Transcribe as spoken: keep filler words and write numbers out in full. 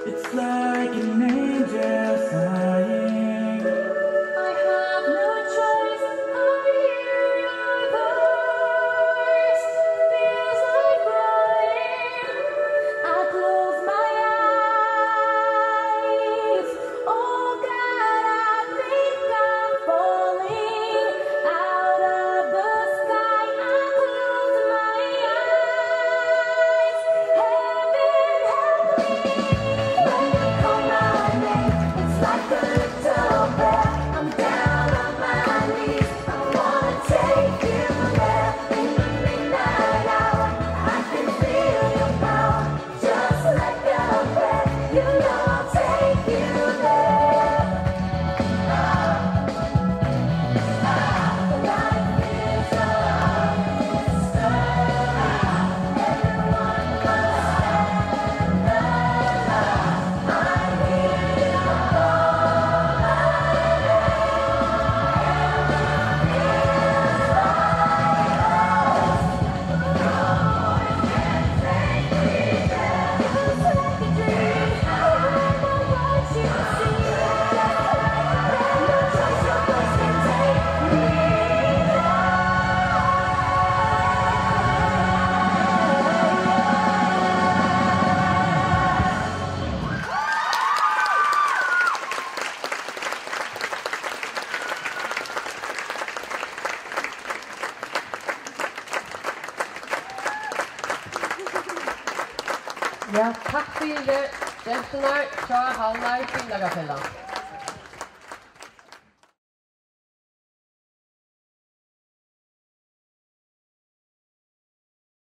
It's like an angel sighing. I have no choice, I hear your voice. Feels like flying. I close my eyes. Oh God, I think I'm falling out of the sky. I close my eyes. Heaven help me. When you call my name, it's like a little bell. I'm down on my knees. I wanna take you there. In the midnight hour, I can feel your power. Just let go of it. You know I'll take you there. Ja, takk fyri genturnar frá Havnar Fimleikafelag.